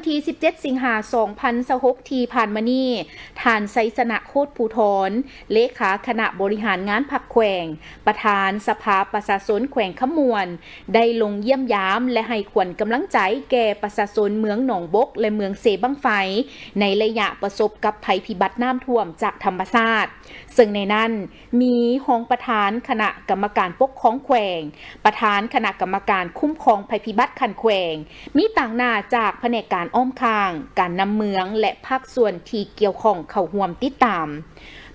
ທີສິບເຈັດ ສິງຫາ ສອງພັນຊາວຫົກ ທີ່ຜ່ານມານີ້, ທ່ານ ໄຊຊະນະ ໂຄດພູທອນ ເລຂາຄະນະບໍລິຫານງານພັກແຂວງ, ປະທານສະພາປະຊາຊົນແຂວງຄຳມ່ວນ ໄດ້ລົງຢ້ຽມຢາມ ແລະ ໃຫ້ຂວັນກຳລັງໃຈແກ່ປະຊາຊົນເມືອງໜອງບົກ ແລະ ເມືອງເຊບັ້ງໄຟ ໃນໄລຍະປະສົບກັບໄພພິບັດນ້ຳຖ້ວມຈາກທຳມະຊາດ, ເຊິ່ງໃນນັ້ນ ມີຮອງປະທານຄະນະກຳມະການປົກຄອງແຂວງ, ປະທານຄະນະກຳມະການຄຸ້ມຄອງໄພພິບັດຂັ້ນແຂວງ, ມີຕາງໜ້າຈາກພະແນກການອ້ອມຂ້າງ, ການນຳເມືອງ ແລະ ພາກສ່ວນທີ່ກ່ຽວຂ້ອງເຂົ້າຮ່ວມຕິດຕາມ.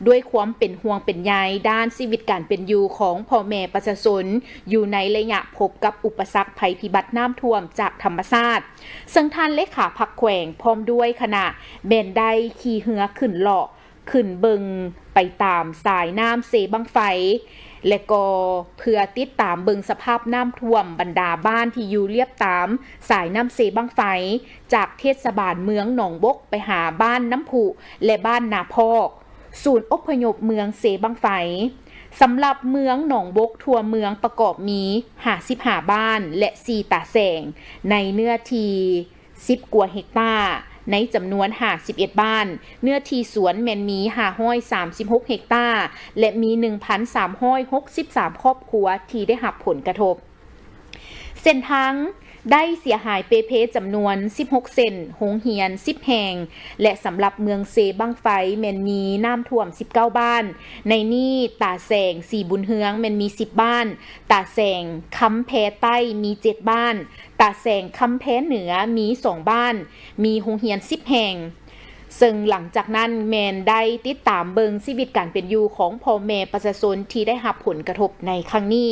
ດ້ວຍຄວາມເປັນຫ່ວງເປັນໃຍດ້ານຊີວິດການເປັນຢູ່ຂອງພໍ່ແມ່ປະຊາຊົນຢູ່ໃນໄລຍະພົບກັບອຸປະສັກໄພພິບັດນ້ຳຖ້ວມຈາກທຳມະຊາດ, ເຊິ່ງທ່ານເລຂາພັກແຂວງພ້ອມດ້ວຍຄະນະແມ່ນໄດ້ຂີ່ເຮືອຂຶ້ນເລາະ ຂຶ້ນເບິ່ງໄປຕາມສາຍນ້ຳເຊບັ້ງໄຟ ແລະ ກໍເພື່ອຕິດຕາມເບິ່ງສະພາບນ້ຳຖ້ວມບັນດາບ້ານທີ່ຢູ່ລຽບຕາມສາຍນ້ຳເຊບັ້ງໄຟ ຈາກເທດສະບານເມືອງໜອງບົກໄປຫາບ້ານນ້ຳພຸ ແລະ ບ້ານນາພອກ, ສູນອົບພະຍົບເມືອງເຊບັ້ງໄຟ. ສຳລັບເມືອງໜອງບົກທົ່ວເມືອງປະກອບມີຫ້າສິບຫ້າບ້ານ ແລະ ສີ່ຕາແສງ ໃນເນື້ອທີ່ ສິບກວ່າເຮັກຕາ, ໃນຈຳນວນຫ້າສິບເອັດບ້ານ, ເນື້ອທີ່ສວນແມ່ນມີຫ້າຮ້ອຍສາມສິບຫົກເຮັກຕາ ແລະ ມີໜຶ່ງພັນສາມຮ້ອຍຫົກສິບສາມຄອບຄົວທີ່ໄດ້ຮັບຜົນກະທົບ. ເສັ້ນທາງໄດ້ເສຍຫາຍເປ່ເພຈຳນວນສິບຫົກເສັ້ນ, ໂຮງຮຽນສິບແຫ່ງ ແລະ ສຳລັບເມືອງເຊບັ້ງໄຟແມ່ນມີນ້ຳຖ້ວມສິບເກົ້າບ້ານ, ໃນນີ້ຕາແສງ ສີບຸນເຮືອງ ແມ່ນມີສິບບ້ານ, ຕາແສງຄຳແພໃຕ້ມີເຈັດບ້ານ, ຕາແສງຄຳແພເໜືອມີສອງບ້ານ, ມີໂຮງຮຽນສິບແຫ່ງ. ເຊິ່ງຫຼັງຈາກນັ້ນແມ່ນໄດ້ຕິດຕາມເບິ່ງຊີວິດການເປັນຢູ່ຂອງພໍ່ແມ່ປະຊາຊົນທີ່ໄດ້ຮັບຜົນກະທົບໃນຄັ້ງນີ້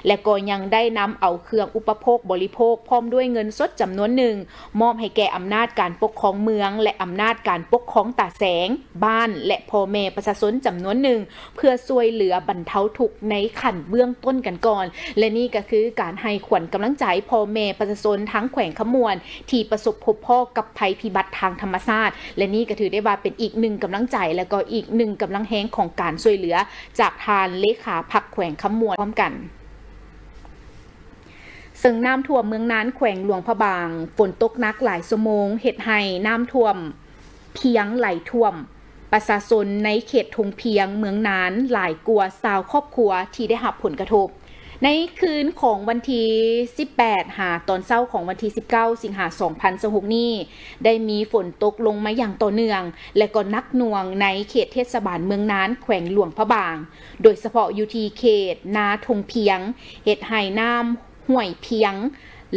ແລະ ກໍຍັງໄດ້ນຳເອົາເຄື່ອງອຸປະໂພກບໍລິໂພກ ພ້ອມດ້ວຍເງິນສົດຈຳນວນໜຶ່ງ ມອບໃຫ້ແກ່ອຳນາດການປົກຄອງເມືອງ ແລະ ອຳນາດການປົກຄອງຕາແສງ, ບ້ານ ແລະ ພໍ່ແມ່ປະຊາຊົນຈຳນວນໜຶ່ງ ເພື່ອຊ່ວຍເຫຼືອບັນເທົາທຸກໃນຂັ້ນເບື້ອງຕົ້ນກັນກ່ອນ ແລະ ນີ້ກໍຄືການໃຫ້ຂວັນກຳລັງໃຈພໍ່ແມ່ປະຊາຊົນທາງແຂວງຄຳມ່ວນ ທີ່ປະສົບພົບພໍ້ກັບໄພພິບັດທາງທຳມະຊາດ ແລະ ນີ້ກໍຖືໄດ້ວ່າເປັນອີກໜຶ່ງກຳລັງໃຈ ແລະ ກໍອີກໜຶ່ງກຳລັງແຮງຂອງການຊ່ວຍເຫຼືອຈາກທ່ານເລຂາພັກແຂວງຄຳມ່ວນພ້ອມກັນ. ເຊິ່ງນ້ຳຖ້ວມເມືອງນານ ແຂວງຫຼວງພະບາງ, ຝົນຕົກໜັກຫຼາຍຊົ່ວໂມງ ເຮັດໃຫ້ນ້ຳຖ້ວມພຽງໄຫຼຖ້ວມ ປະຊາຊົນໃນເຂດທົ່ງພຽງເມືອງນານຫຼາຍກວ່າຊາວຄອບຄົວທີ່ໄດ້ຮັບຜົນກະທົບ. ໃນຄືນຂອງວັນທີສິບແປດ ຫາຕອນເຊົ້າຂອງວັນທີສິບເກົ້າ ສິງຫາ ສອງພັນຊາວຫົກນີ້ ໄດ້ມີຝົນຕົກລົງມາຢ່າງຕໍ່ເນື່ອງ ແລະ ກໍໜັກໜ່ວງໃນເຂດເທດສະບານເມືອງນານ ແຂວງຫຼວງພະບາງ, ໂດຍສະເພາະຢູ່ທີ່ເຂດນາທົ່ງພຽງ, ເຮັດໃຫ້ນ້ຳຫ້ວຍພຽງ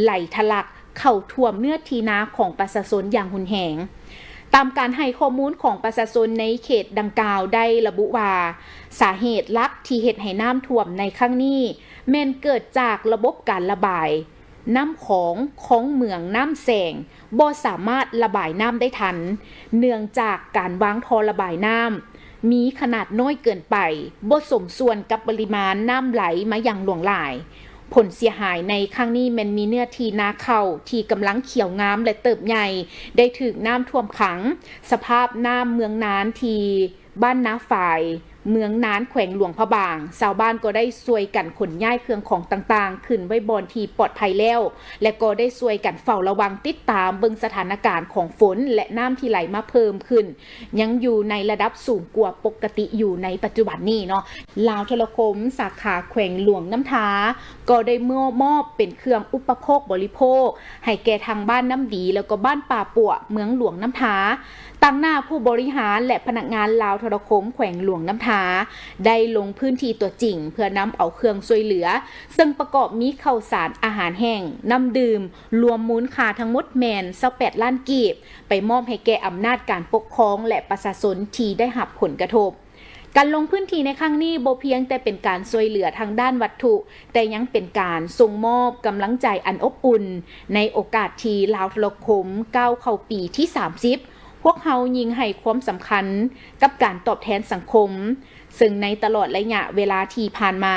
ໄຫຼທະລັກເຂົ້າຖ້ວມເນື້ອທີ່ນາຂອງປະຊາຊົນຢ່າງຮຸນແຮງ. ຕາມການໃຫ້ຂໍ້ມູນຂອງປະຊາຊົນໃນເຂດດັ່ງກ່າວໄດ້ລະບຸວ່າ, ສາເຫດຫຼັກທີ່ເຮັດໃຫ້ນ້ຳຖ້ວມໃນຄັ້ງນີ້ ແມ່ນເກີດຈາກລະບົບການລະບາຍນ້ຳຂອງ ຂອງເມືອງນ້ຳແສງ ບໍ່ສາມາດລະບາຍນ້ຳໄດ້ທັນ, ເນື່ອງຈາກການວາງທໍ່ລະບາຍນ້ຳມີຂະໜາດນ້ອຍເກີນໄປ, ບໍ່ສົມສ່ວນກັບປະລິມານນ້ຳໄຫຼມາຢ່າງຫຼວງຫຼາຍ. ຜົນເສຍຫາຍໃນຄັ້ງນີ້ແມ່ນມີເນື້ອທີ່ນາເຂົ້າທີ່ກຳລັງຂຽວງາມ ແລະ ເຕີບໃຫຍ່, ໄດ້ຖືກນ້ຳຖ້ວມຂັງ. ສະພາບນ້ຳເມືອງນານທີ່ ບ້ານນາຝາຍ, ເມືອງນານ, ແຂວງຫຼວງພະບາງ, ຊາວບ້ານກໍໄດ້ຊ່ວຍກັນຂົນຍ້າຍເຄື່ອງຂອງຕ່າງໆ ຂຶ້ນໄວ້ບ່ອນທີ່ປອດໄພແລ້ວ ແລະ ກໍໄດ້ຊ່ວຍກັນເຝົ້າລະວັງຕິດຕາມເບິ່ງສະຖານະການຂອງຝົນ ແລະ ນ້ຳທີ່ໄຫຼມາເພີ່ມຂຶ້ນ ຍັງຢູ່ໃນລະດັບສູງກວ່າປົກກະຕິຢູ່ໃນປັດຈຸບັນນີ້ເນາະ. ລາວໂທລະຄົມ ສາຂາແຂວງຫຼວງນ້ຳທາ ກໍໄດ້ມອບ ມອບເປັນເຄື່ອງອຸປະໂພກບໍລິໂພກ ໃຫ້ແກ່ທາງບ້ານນ້ຳດີ ແລ້ວກໍບ້ານປ່າປົວ ເມືອງຫຼວງນ້ຳທາ. ຕາງໜ້າຜູ້ບໍລິຫານ ແລະ ພະນັກງານລາວໂທລະຄົມແຂວງຫຼວງນ້ຳທາ ໄດ້ລົງພື້ນທີ່ຕົວຈິງ ເພື່ອນຳເອົາເຄື່ອງຊ່ວຍເຫຼືອ, ເຊິ່ງປະກອບມີເຂົ້າສານອາຫານແຫ້ງ, ນ້ຳດື່ມ, ລວມມູນຄ່າທັງໝົດແມ່ນຊາວແປດລ້ານກີບ, ໄປມອບໃຫ້ແກ່ອຳນາດການປົກຄອງ ແລະ ປະຊາຊົນທີ່ໄດ້ຮັບຜົນກະທົບ. ການລົງພື້ນທີ່ໃນຄັ້ງນີ້ບໍ່ພຽງແຕ່ເປັນການຊ່ວຍເຫຼືອທາງດ້ານວັດຖຸ, ແຕ່ຍັງເປັນການສົ່ງມອບກຳລັງໃຈອັນອົບອຸ່ນ ໃນໂອກາດທີ່ລາວໂທລະຄົມກ້າວເຂົ້າປີທີສາມສິບ. ພວກເຮົາຍິ່ງໃຫ້ຄວາມສຳຄັນກັບການຕອບແທນສັງຄົມ, ເຊິ່ງໃນຕະຫຼອດໄລຍະເວລາທີ່ຜ່ານມາ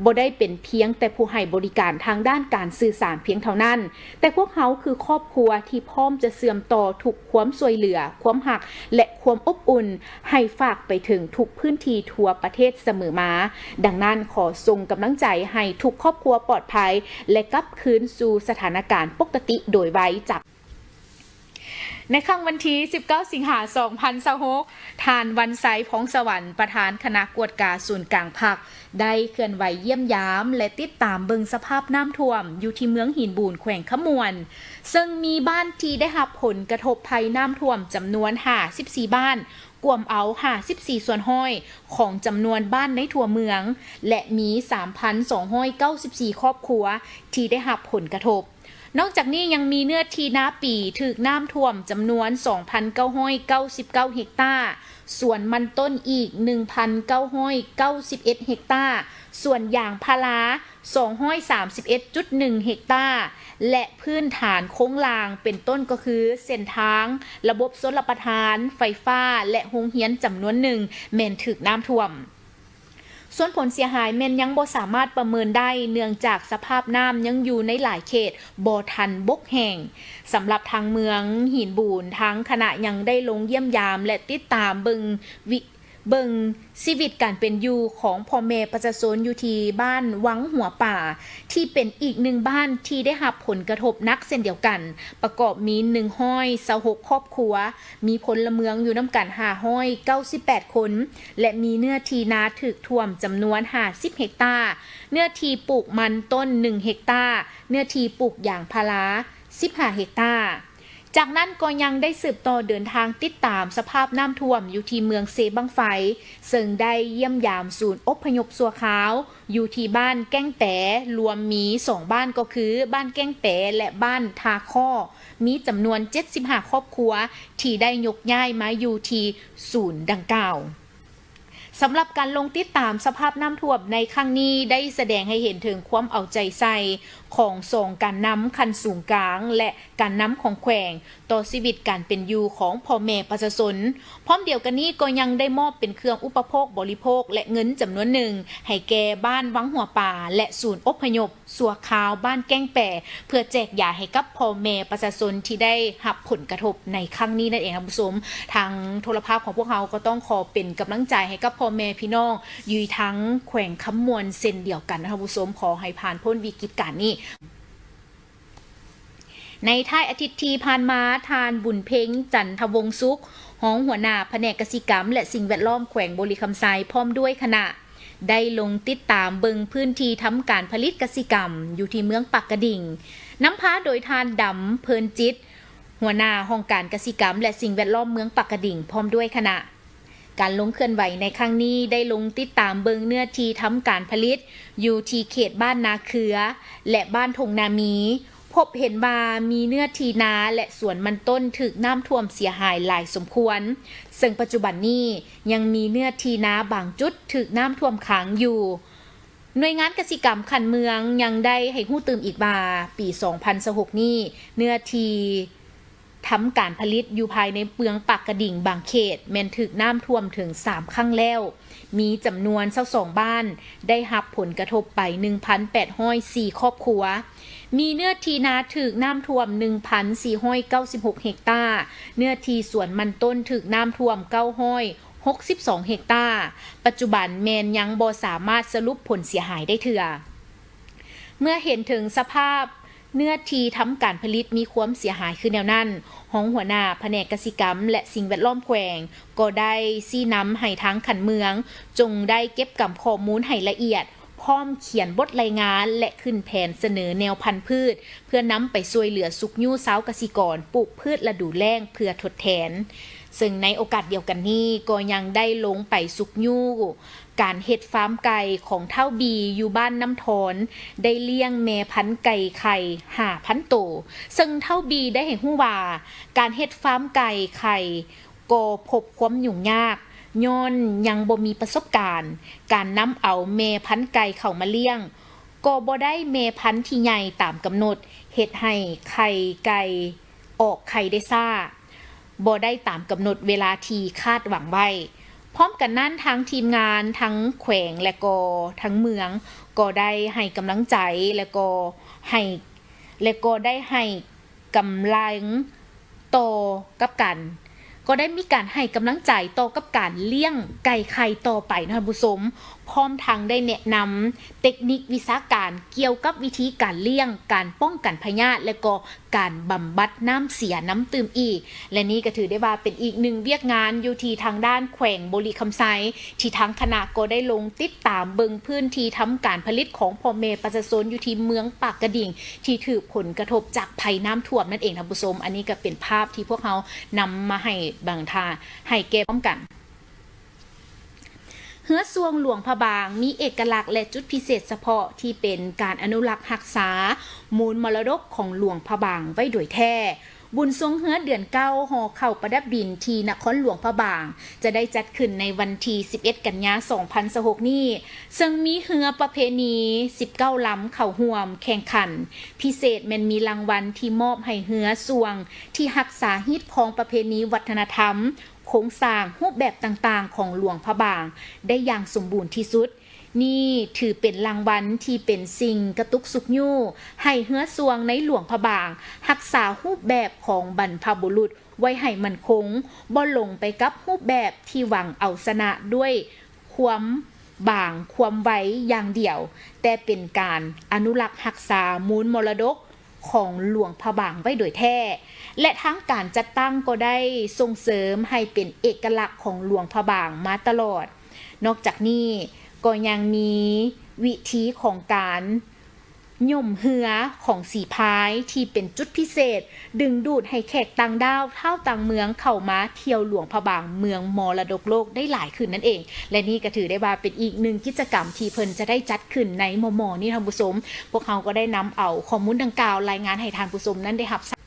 ບໍ່ໄດ້ເປັນພຽງແຕ່ຜູ້ໃຫ້ບໍລິການທາງດ້ານການສື່ສານພຽງເທົ່ານັ້ນ, ແຕ່ພວກເຮົາຄືຄອບຄົວທີ່ພ້ອມຈະເຊື່ອມຕໍ່ທຸກຄວາມຊ່ວຍເຫຼືອ, ຄວາມຮັກ ແລະ ຄວາມອົບອຸ່ນ ໃຫ້ຝາກໄປເຖິງທຸກພື້ນທີ່ທົ່ວປະເທດສະເໝີມາ. ດັ່ງນັ້ນ, ຂໍສົ່ງກຳລັງໃຈໃຫ້ທຸກຄອບຄົວປອດໄພ ແລະ ກັບຄືນສູ່ສະຖານະການປົກກະຕິໂດຍໄວ. ຈາກ ໃນຄ່ຳວັນທີສິບເກົ້າ ສິງຫາ ສອງພັນຊາວຫົກ, ທ່ານ ວັນໄຊ ພອງສະຫວັນ ປະທານຄະນະກວດກາສູນກາງພັກ ໄດ້ເຄື່ອນໄຫວຢ້ຽມຢາມ ແລະ ຕິດຕາມເບິ່ງສະພາບນ້ຳຖ້ວມຢູ່ທີ່ເມືອງຫີນບູນ ແຂວງຄຳມ່ວນ, ເຊິ່ງມີບ້ານທີ່ໄດ້ຮັບຜົນກະທົບໄພນ້ຳຖ້ວມຈຳນວນຫ້າສິບສີ່ບ້ານ, ກວມເອົາຫ້າສິບສີ່ສ່ວນຮ້ອຍຂອງຈຳນວນບ້ານໃນທົ່ວເມືອງ ແລະ ມີສາມພັນສອງຮ້ອຍເກົ້າສິບສີ່ຄອບຄົວທີ່ໄດ້ຮັບຜົນກະທົບ. ນອກຈາກນີ້ຍັງມີເນື້ອທີ່ນາປີຖືກນ້ຳຖ້ວມຈຳນວນສອງພັນເກົ້າຮ້ອຍເກົ້າສິບເກົ້າເຮັກຕາ, ສວນມັນຕົ້ນອີກໜຶ່ງພັນເກົ້າຮ້ອຍເກົ້າສິບເອັດເຮັກຕາ, ສວນຢາງພາລາສອງຮ້ອຍສາມສິບເອັດຈຸດໜຶ່ງເຮັກຕາ ແລະ ພື້ນຖານໂຄງລ່າງ ເປັນຕົ້ນກໍຄືເສັ້ນທາງ, ລະບົບຊົນລະປະທານ, ໄຟຟ້າ ແລະ ໂຮງຮຽນຈຳນວນໜຶ່ງແມ່ນຖືກນ້ຳຖ້ວມ. ສ່ວນຜົນເສຍຫາຍແມ່ນຍັງບໍ່ສາມາດປະເມີນໄດ້ ເນື່ອງຈາກສະພາບນ້ຳຍັງຢູ່ໃນຫຼາຍເຂດບໍ່ທັນບົກແຫ້ງ. ສຳລັບທາງເມືອງຫີນບູນ, ທາງຄະນະຍັງໄດ້ລົງຢ້ຽມຢາມ ແລະ ຕິດຕາມເບິ່ງວິ ເບິ່ງຊີວິດການເປັນຢູ່ຂອງພໍ່ແມ່ປະຊາຊົນຢູ່ທີ່ບ້ານວັງຫົວປ່າ ທີ່ເປັນອີກໜຶ່ງບ້ານທີ່ໄດ້ຮັບຜົນກະທົບໜັກເຊັ່ນດຽວກັນ, ປະກອບມີໜຶ່ງຮ້ອຍຊາວຫົກຄອບຄົວ, ມີພົນລະເມືອງຢູ່ນຳກັນຫ້າຮ້ອຍເກົ້າສິບແປດຄົນ ແລະ ມີເນື້ອທີ່ນາຖືກຖ້ວມຈຳນວນຫ້າສິບເຮັກຕາ, ເນື້ອທີ່ປູກມັນຕົ້ນໜຶ່ງເຮັກຕາ, ເນື້ອທີ່ປູກຢາງພາລາສິບຫ້າເຮັກຕາ. ຈາກນັ້ນກໍຍັງໄດ້ສືບຕໍ່ເດີນທາງຕິດຕາມສະພາບນ້ຳຖ້ວມຢູ່ທີ່ເມືອງເຊບັ້ງໄຟ, ເຊິ່ງໄດ້ຢ້ຽມຢາມສູນອົບພະຍົບຊົ່ວຄາວ ຢູ່ທີ່ບ້ານແກ້ງແຕ, ລວມມີສອງບ້ານກໍຄື ບ້ານແກ້ງແຕ ແລະ ບ້ານທ່າຄໍ້, ມີຈຳນວນເຈັດສິບຫ້າຄອບຄົວທີ່ໄດ້ຍົກຍ້າຍມາຢູ່ທີ່ສູນດັ່ງກ່າວ. ສຳລັບການລົງຕິດຕາມສະພາບນ້ຳຖ້ວມໃນຄັ້ງນີ້ ໄດ້ສະແດງໃຫ້ເຫັນເຖິງຄວາມເອົາໃຈໃສ່ຂອງສອງການນຳຂັ້ນສູນກາງ ແລະ ການນຳຂອງແຂວງ ຕໍ່ຊີວິດການເປັນຢູ່ຂອງພໍ່ແມ່ປະຊາຊົນ. ພ້ອມດຽວກັນນີ້ກໍຍັງໄດ້ມອບເປັນເຄື່ອງອຸປະໂພກບໍລິໂພກ ແລະ ເງິນຈຳນວນໜຶ່ງໃຫ້ແກ່ບ້ານວັງຫົວປ່າ ແລະ ສູນອົບພະຍົບຊົ່ວຄາວບ້ານແກ້ງແປ ເພື່ອແຈກຢາຍໃຫ້ກັບພໍ່ແມ່ປະຊາຊົນທີ່ໄດ້ຮັບຜົນກະທົບໃນຄັ້ງນີ້ນັ້ນເອງ ທ່ານຜູ້ຊົມ. ທາງໂທລະພາບຂອງພວກເຮົາກໍຕ້ອງຂໍເປັນກຳລັງໃຈໃຫ້ກັບພໍ່ແມ່ພີ່ນ້ອງຢູ່ທາງແຂວງຄຳມ່ວນເຊັ່ນດຽວກັນ ທ່ານຜູ້ຊົມ. ຂໍໃຫ້ຜ່ານພົ້ນວິກິດການນີ້. ໃນທ້າຍອາທິດທີ່ຜ່ານມາ, ທ່ານ ບຸນເພັງ ຈັນທະວົງສຸກ ຮອງຫົວໜ້າພະແນກກະສິກຳ ແລະ ສິ່ງແວດລ້ອມແຂວງບໍລິຄຳໄຊ ພ້ອມດ້ວຍຄະນະ ໄດ້ລົງຕິດຕາມເບິ່ງພື້ນທີ່ທຳການຜະລິດກະສິກຳຢູ່ທີ່ເມືອງປາກກະດິງ, ນຳພາໂດຍທ່ານ ດຳ ເພີນຈິດ ຫົວໜ້າຫ້ອງການກະສິກຳ ແລະ ສິ່ງແວດລ້ອມເມືອງປາກກະດິງ ພ້ອມດ້ວຍຄະນະ. ການລົງເຄື່ອນໄຫວໃນຄັ້ງນີ້ໄດ້ລົງຕິດຕາມເບິ່ງເນື້ອທີ່ທຳການຜະລິດຢູ່ທີ່ເຂດບ້ານນາເຄືອ ແລະ ບ້ານທົ່ງນາມີ, ພົບເຫັນວ່າມີເນື້ອທີ່ນາ ແລະ ສວນມັນຕົ້ນຖືກນ້ຳຖ້ວມເສຍຫາຍຫຼາຍສົມຄວນ, ເຊິ່ງປັດຈຸບັນນີ້ຍັງມີເນື້ອທີ່ນາບາງຈຸດຖືກນ້ຳຖ້ວມຂັງຢູ່. ໜ່ວຍງານກະສິກຳຂັ້ນເມືອງຍັງໄດ້ໃຫ້ຮູ້ຕື່ມອີກວ່າ, ປີສອງພັນຊາວຫົກນີ້, ເນື້ອທີ່ ທຳການຜະລິດຢູ່ພາຍໃນເມືອງປາກກະດິງບາງເຂດແມ່ນຖືກນ້ຳຖ້ວມເຖິງສາມຄັ້ງແລ້ວ, ມີຈຳນວນຊາວສອງບ້ານໄດ້ຮັບຜົນກະທົບໄປໜຶ່ງພັນແປດຮ້ອຍສີ່ຄອບຄົວ, ມີເນື້ອທີ່ນາຖືກນ້ຳຖ້ວມໜຶ່ງພັນສີ່ຮ້ອຍເກົ້າສິບຫົກເຮັກຕາ, ເນື້ອທີ່ສວນມັນຕົ້ນຖືກນ້ຳຖ້ວມເກົ້າຮ້ອຍຫົກສິບສອງເຮັກຕາ, ປັດຈຸບັນແມ່ນຍັງບໍ່ສາມາດສະຫຼຸບຜົນເສຍຫາຍໄດ້ເທື່ອ. ເມື່ອເຫັນເຖິງສະພາບ ເນື້ອທີ່ທຳການຜະລິດມີຄວາມເສຍຫາຍຄືແນວນັ້ນ, ຮອງຫົວໜ້າພະແນກກະສິກຳ ແລະ ສິ່ງແວດລ້ອມແຂວງ ກໍໄດ້ຊີ້ນຳໃຫ້ທາງຂັ້ນເມືອງ ຈົ່ງໄດ້ເກັບກຳຂໍ້ມູນໃຫ້ລະອຽດ, ພ້ອມຂຽນບົດລາຍງານ ແລະ ຂຶ້ນແຜນສະເໜີແນວພັນພືດ ເພື່ອນຳໄປຊ່ວຍເຫຼືອຊຸກຍູ້ຊາວກະສິກອນປູກພືດລະດູແລ້ງເພື່ອທົດແທນ. ເຊິ່ງໃນໂອກາດດຽວກັນນີ້ ກໍຍັງໄດ້ລົງໄປຊຸກຍູ້ ການເຮັດຟາມໄກ່ຂອງທ້າວບີຢູ່ບ້ານນ້ຳທອນ ໄດ້ລ້ຽງແມ່ພັນໄກ່ໄຂ່ຫ້າພັນໂຕ, ເຊິ່ງທ້າວບີໄດ້ໃຫ້ຮູ້ວ່າ ການເຮັດຟາມໄກ່ໄຂ່ກໍພົບຄວາມຫຍຸ້ງຍາກ ຍ້ອນຍັງບໍ່ມີປະສົບການ, ການນຳເອົາແມ່ພັນໄກ່ເຂົ້າມາລ້ຽງ ກໍບໍ່ໄດ້ແມ່ພັນທີ່ໃຫຍ່ຕາມກຳນົດ, ເຮັດໃຫ້ໄຂ່ໄກ່ອອກໄຂ່ໄດ້ຊ້າ. ບໍ່ໄດ້ຕາມກຳນົດເວລາທີ່ຄາດຫວັງໄວ້. ພ້ອມກັນນັ້ນ, ທາງທີມງານທັງແຂວງ ແລະ ກໍທັງເມືອງ ກໍໄດ້ໃຫ້ກຳລັງໃຈ ແລະ ກໍໃຫ້ ແລະ ກໍໄດ້ໃຫ້ກຳລັງຕໍ່ກັບການ ກໍໄດ້ມີການໃຫ້ກຳລັງໃຈຕໍ່ກັບການລ້ຽງໄກ່ໄຂ່ຕໍ່ໄປເນາະທ່ານຜູ້ຊົມ, ພ້ອມທັງໄດ້ແນະນຳເຕັກນິກວິຊາການກ່ຽວກັບວິທີການລ້ຽງ, ການປ້ອງກັນພະຍາດ ແລະກໍການບຳບັດນ້ຳເສຍນຳຕື່ມອີກ. ແລະນີ້ກໍຖືໄດ້ວ່າເປັນອີກໜຶ່ງວຽກງານຢູ່ທີ່ທາງດ້ານແຂວງບໍລິຄຳໄຊ ທີ່ທາງຄະນະກໍໄດ້ລົງຕິດຕາມເບິ່ງພື້ນທີ່ທຳການຜະລິດຂອງພໍ່ແມ່ປະຊາຊົນຢູ່ທີ່ເມືອງປາກກະດິງ ທີ່ຖືກຜົນກະທົບຈາກໄພນ້ຳຖ້ວມນັ້ນເອງທ່ານຜູ້ຊົມ. ອັນນີ້ກໍເປັນພາບທີ່ພວກເຮົານຳມາໃຫ້ບັງທ່າ ໃຫ້ແກ່ພ້ອມກັນ. ເຮືອຊ່ວງຫຼວງພະບາງມີເອກະລັກ ແລະ ຈຸດພິເສດສະເພາະທີ່ເປັນການອະນຸລັກຮັກສາມູນມໍລະດົກຂອງຫຼວງພະບາງໄວ້ໂດຍແທ້. ບຸນຊ່ວງເຮືອເດືອນເກົ້າຫໍ່ເຂົ້າປະດັບດິນທີ່ນະຄອນຫຼວງພະບາງ ຈະໄດ້ຈັດຂຶ້ນໃນວັນທີສິບເອັດ ກັນຍາ ສອງພັນຊາວຫົກນີ້, ເຊິ່ງມີເຮືອປະເພນີສິບເກົ້າລຳເຂົ້າຮ່ວມແຂ່ງຂັນ. ພິເສດແມ່ນມີລາງວັນທີ່ມອບໃຫ້ເຮືອຊ່ວງທີ່ຮັກສາຮີດຄອງປະເພນີວັດທະນະທຳ, ໂຄງສ້າງ, ຮູບແບບຕ່າງໆຂອງຫຼວງພະບາງໄດ້ຢ່າງສົມບູນທີ່ສຸດ. ນີ້ຖືເປັນລາງວັນທີ່ເປັນສິ່ງກະຕຸກຊຸກຍູ້ໃຫ້ເຮືອຊ່ວງໃນຫຼວງພະບາງຮັກສາຮູບແບບຂອງບັນພະບຸລຸດໄວ້ໃຫ້ໝັ້ນຄົງ, ບໍ່ຫຼົງໄປກັບຮູບແບບທີ່ຫວັງເອົາຊະນະດ້ວຍຄວາມບາງຄວາມໄວຢ່າງດຽວ, ແຕ່ເປັນການອະນຸລັກຮັກສາມູນມໍລະດົກ ຂອງຫຼວງພະບາງໄວ້ໂດຍແທ້ ແລະ ທາງການຈັດຕັ້ງກໍໄດ້ສົ່ງເສີມໃຫ້ເປັນເອກະລັກຂອງຫຼວງພະບາງມາຕະຫຼອດ. ນອກຈາກນີ້ກໍຍັງມີວິທີຂອງການຫຍຸ່ມເຮືອຂອງສີພາຍທີ່ເປັນຈຸດພິເສດ ດຶງດູດໃຫ້ແຂກຕ່າງດ້າວຊາວຕ່າງເມືອງເຂົ້າມາທ່ຽວຫຼວງພະບາງເມືອງມໍລະດົກໂລກໄດ້ຫຼາຍຂຶ້ນນັ້ນເອງ. ແລະ ນີ້ກໍຖືໄດ້ວ່າເປັນອີກໜຶ່ງກິດຈະກຳທີ່ເພິ່ນຈະໄດ້ຈັດຂຶ້ນໃນມໍ່ໆນີ້ທ່ານຜູ້ຊົມ. ພວກເຮົາກໍໄດ້ນຳເອົາຂໍ້ມູນດັ່ງກ່າວລາຍງານໃຫ້ທ່ານຜູ້ຊົມນັ້ນໄດ້ຮັບຊາບ.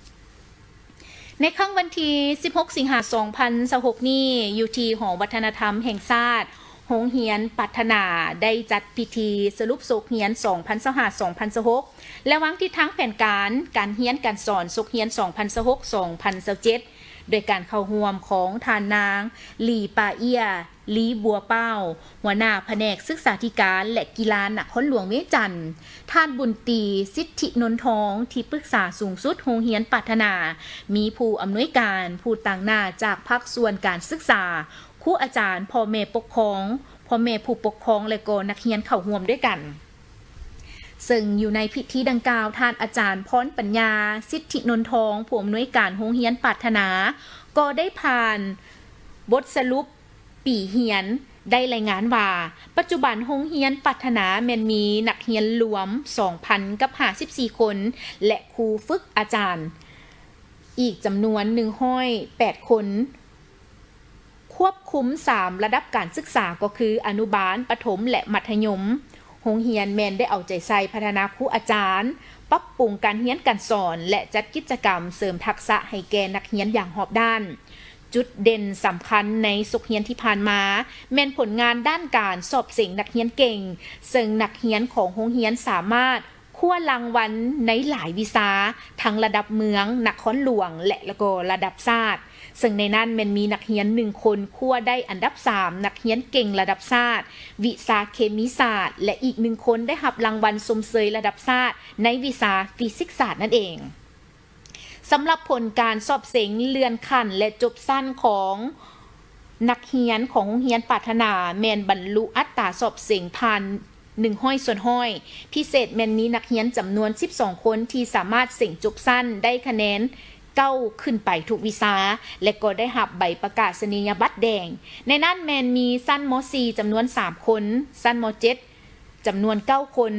ໃນຄ່ຳວັນທີສິບຫົກ ສິງຫາ ສອງພັນຊາວຫົກນີ້ ຢູ່ທີ່ຫໍວັດທະນະທຳແຫ່ງຊາດ ໂຮງຮຽນປາດຖະໜາ ໄດ້ຈັດພິທີສະຫຼຸບສົກຮຽນ ສອງພັນຊາວຫ້າ ສອງພັນຊາວຫົກ ແລະ ວາງທິດທາງແຜນການການຮຽນການສອນສົກຮຽນ ສອງພັນຊາວຫົກ ສອງພັນຊາວເຈັດ ໂດຍການເຂົ້າຮ່ວມຂອງທ່ານນາງ ຫຼີປາເອຍ ລີບົວເປົ້າ ຫົວໜ້າພະແນກສຶກສາທິການ ແລະ ກິລານະຄອນຫຼວງວຽງຈັນ, ທ່ານ ບຸນຕີ ສິດທິນົນທອງ ທີ່ປຶກສາສູງສຸດໂຮງຮຽນປາດຖະໜາ, ມີຜູ້ອຳນວຍການ, ຜູ້ຕາງໜ້າຈາກພາກສ່ວນການສຶກສາ, ຄູອາຈານ, ພໍ່ແມ່ປົກຄອງ, ພໍ່ແມ່ຜູ້ປົກຄອງ ແລະ ກໍນັກຮຽນເຂົ້າຮ່ວມດ້ວຍກັນ. ເຊິ່ງຢູ່ໃນພິທີດັ່ງກ່າວ, ທ່ານອາຈານ ພອນປັນຍາ ສິດທິນົນທອງ ຜູ້ອຳນວຍການໂຮງຮຽນປາດຖະໜາ ກໍໄດ້ຜ່ານບົດສະຫຼຸບ ປີຮຽນ ໄດ້ລາຍງານວ່າ ປັດຈຸບັນໂຮງຮຽນປາດຖະໜາແມ່ນມີນັກຮຽນລວມ ສອງພັນກັບຫ້າສິບສີ່ຄົນ ແລະ ຄູຝຶກອາຈານອີກຈຳນວນ ໜຶ່ງຮ້ອຍແປດຄົນ, ຄວບຄຸມສາມລະດັບການສຶກສາ ກໍຄື ອະນຸບານ, ປະຖົມ ແລະ ມັດທະຍົມ. ໂຮງຮຽນແມ່ນໄດ້ເອົາໃຈໃສ່ພັດທະນາຄູອາຈານ, ປັບປຸງການຮຽນການສອນ ແລະ ຈັດກິດຈະກຳເສີມທັກສະໃຫ້ແກ່ນັກຮຽນຢ່າງຮອບດ້ານ. ຈຸດເດັ່ນສຳຄັນໃນສົກຮຽນທີ່ຜ່ານມາ ແມ່ນຜົນງານດ້ານການສອບເສັງນັກຮຽນເກັ່ງ, ເຊິ່ງນັກຮຽນຂອງໂຮງຮຽນສາມາດຄວ້າລາງວັນໃນຫຼາຍວິຊາ, ທັງລະດັບເມືອງ, ນະຄອນຫຼວງ ແລະ ລະກໍລະດັບຊາດ. ເຊິ່ງໃນນັ້ນແມ່ນມີນັກຮຽນໜຶ່ງຄົນຄວ້າໄດ້ອັນດັບສາມ ນັກຮຽນເກັ່ງລະດັບຊາດ ວິຊາເຄມີສາດ ແລະ ອີກໜຶ່ງຄົນໄດ້ຮັບລາງວັນຊົມເຊີຍລະດັບຊາດໃນວິຊາຟີຊິກສາດນັ້ນເອງ. ສຳລັບຜົນການສອບເສັງເລື່ອນຂັ້ນ ແລະ ຈົບຊັ້ນຂອງນັກຮຽນຂອງໂຮງຮຽນປາດຖະໜາ ແມ່ນບັນລຸອັດຕາສອບເສັງຜ່ານ ໜຶ່ງຮ້ອຍສ່ວນຮ້ອຍ, ພິເສດແມ່ນມີນັກຮຽນຈຳນວນສິບສອງຄົນທີ່ສາມາດເສັງຈົບຊັ້ນໄດ້ຄະແນນເກົ້າຂຶ້ນໄປທຸກວິຊາ ແລະ ກໍໄດ້ຮັບໃບປະກາສະນີຍະບັດແດງ. ໃນນັ້ນແມ່ນມີຊັ້ນ ມໍສີ່ ຈຳນວນສາມຄົນ, ຊັ້ນ ມໍເຈັດ ຈຳນວນເກົ້າຄົນ.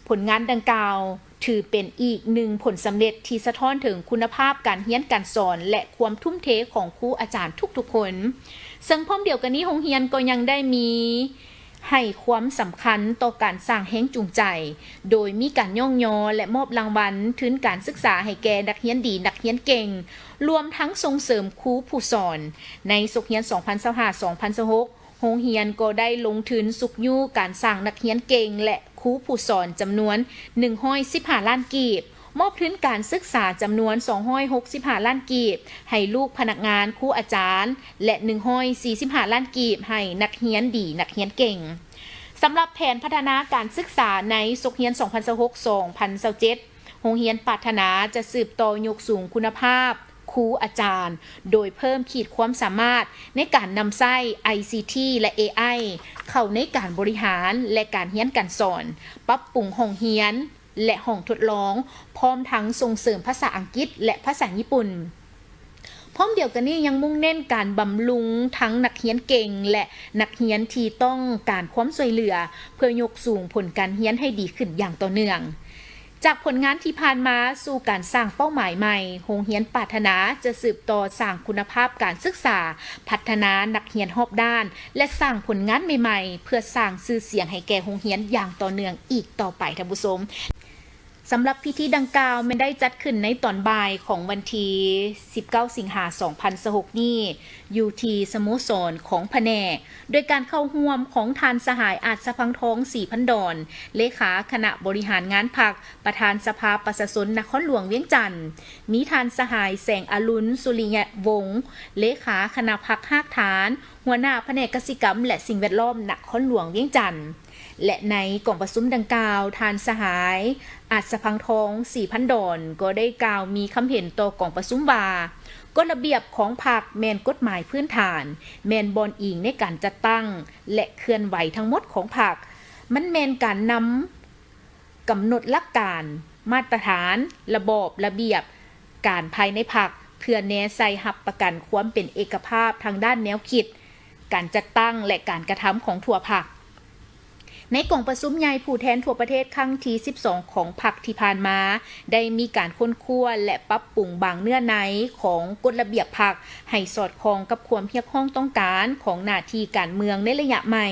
ຜົນງານດັ່ງກ່າວຖືເປັນອີກໜຶ່ງຜົນສຳເລັດທີ່ສະທ້ອນເຖິງຄຸນນະພາບການຮຽນການສອນ ແລະ ຄວາມທຸ່ມເທຂອງຄູອາຈານທຸກໆຄົນ. ເຊິ່ງພ້ອມດຽວກັນນີ້, ໂຮງຮຽນກໍຍັງໄດ້ມີ ໃຫ້ຄວາມສຳຄັນຕໍ່ການສ້າງແຮງຈູງໃຈ, ໂດຍມີການຍ້ອງຍໍ ແລະ ມອບລາງວັນທຶນການສຶກສາໃຫ້ແກ່ນັກຮຽນດີ, ນັກຮຽນເກັ່ງ, ລວມທັງສົ່ງເສີມຄູຜູ້ສອນ. ໃນສົກຮຽນສອງພັນຊາວຫ້າ ສອງພັນຊາວຫົກ, ໂຮງຮຽນກໍໄດ້ລົງທຶນຊຸກຍູ້ການສ້າງນັກຮຽນເກັ່ງ ແລະ ຄູຜູ້ສອນຈຳນວນໜຶ່ງຮ້ອຍສິບຫ້າລ້ານກີບ, ມອບທຶນການສຶກສາຈຳນວນສອງຮ້ອຍຫົກສິບຫ້າລ້ານກີບໃຫ້ລູກພະນັກງານ, ຄູອາຈານ ແລະ ໜຶ່ງຮ້ອຍສີ່ສິບຫ້າລ້ານກີບໃຫ້ນັກຮຽນດີ, ນັກຮຽນເກັ່ງ. ສຳລັບແຜນພັດທະນາການສຶກສາໃນສົກຮຽນສອງພັນຊາວຫົກ ສອງພັນຊາວເຈັດ, ໂຮງຮຽນປາດຖະໜາຈະສືບຕໍ່ຍົກສູງຄຸນນະພາບ ຄູອາຈານ, ໂດຍເພີ່ມຂີດຄວາມສາມາດໃນການນຳໃຊ້ ໄອຊີທີ ແລະ ເອໄອ ເຂົ້າໃນການບໍລິຫານ ແລະ ການຮຽນການສອນ, ປັບປຸງຫ້ອງຮຽນ ແລະ ຫ້ອງທົດລອງ, ພ້ອມທັງສົ່ງເສີມພາສາອັງກິດ ແລະ ພາສາຍີ່ປຸ່ນ. ພ້ອມດຽວກັນນີ້ຍັງມຸ່ງເນັ້ນການບຳລຸງທັງນັກຮຽນເກັ່ງ ແລະ ນັກຮຽນທີ່ຕ້ອງການຄວາມຊ່ວຍເຫຼືອ ເພື່ອຍົກສູງຜົນການຮຽນໃຫ້ດີຂຶ້ນຢ່າງຕໍ່ເນື່ອງ. ຈາກຜົນງານທີ່ຜ່ານມາສູ່ການສ້າງເປົ້າໝາຍໃໝ່, ໂຮງຮຽນປາດຖະໜາຈະສືບຕໍ່ສ້າງຄຸນນະພາບການສຶກສາ, ພັດທະນານັກຮຽນຮອບດ້ານ ແລະ ສ້າງຜົນງານໃໝ່ໆ ເພື່ອສ້າງຊື່ສຽງໃຫ້ແກ່ໂຮງຮຽນຢ່າງຕໍ່ເນື່ອງອີກຕໍ່ໄປ, ທ່ານຜູ້ຊົມ. ສຳລັບພິທີດັ່ງກ່າວແມ່ນໄດ້ຈັດຂຶ້ນໃນຕອນບ່າຍຂອງວັນທີສິບເກົ້າ ສິງຫາ ສອງພັນຊາວຫົກນີ້ ຢູ່ທີ່ສະໂມສອນຂອງພະແນກ, ໂດຍການເຂົ້າຮ່ວມຂອງທ່ານສະຫາຍ ອາດສະພັງທອງ ສີພັນດອນ ເລຂາຄະນະບໍລິຫານງານພັກ, ປະທານສະພາປະຊາຊົນນະຄອນຫຼວງວຽງຈັນ, ມີທ່ານສະຫາຍ ແສງອະລຸນ ສຸລິຍະວົງ ເລຂາຄະນະພັກຮາກຖານ, ຫົວໜ້າພະແນກກະສິກຳ ແລະ ສິ່ງແວດລ້ອມນະຄອນຫຼວງວຽງຈັນ. ແລະ ໃນກອງປະຊຸມດັ່ງກ່າວ, ທ່ານສະຫາຍ ອາດສະພັງທອງ ສີພັນດອນ ກໍໄດ້ກ່າວມີຄຳເຫັນຕໍ່ກອງປະຊຸມວ່າ, ກົດລະບຽບຂອງພັກແມ່ນກົດໝາຍພື້ນຖານ, ແມ່ນບ່ອນອີງໃນການຈັດຕັ້ງ ແລະ ເຄື່ອນໄຫວທັງໝົດຂອງພັກ. ມັນແມ່ນການນຳ ກຳນົດຫຼັກການ, ມາດຕະຖານ, ລະບອບ, ລະບຽບການພາຍໃນພັກ ເພື່ອແນໃສ່ຮັບປະກັນຄວາມເປັນເອກະພາບທາງດ້ານແນວຄິດ, ການຈັດຕັ້ງ ແລະ ການກະທຳຂອງທົ່ວພັກ. ໃນກອງປະຊຸມໃຫຍ່ຜູ້ແທນທົ່ວປະເທດຄັ້ງທີສິບສອງຂອງພັກທີ່ຜ່ານມາ, ໄດ້ມີການຄົ້ນຄວ້າ ແລະ ປັບປຸງບາງເນື້ອໃນຂອງກົດລະບຽບພັກ ໃຫ້ສອດຄ່ອງກັບຄວາມຮຽກຮ້ອງຕ້ອງການຂອງໜ້າທີ່ການເມືອງໃນໄລຍະໃໝ່,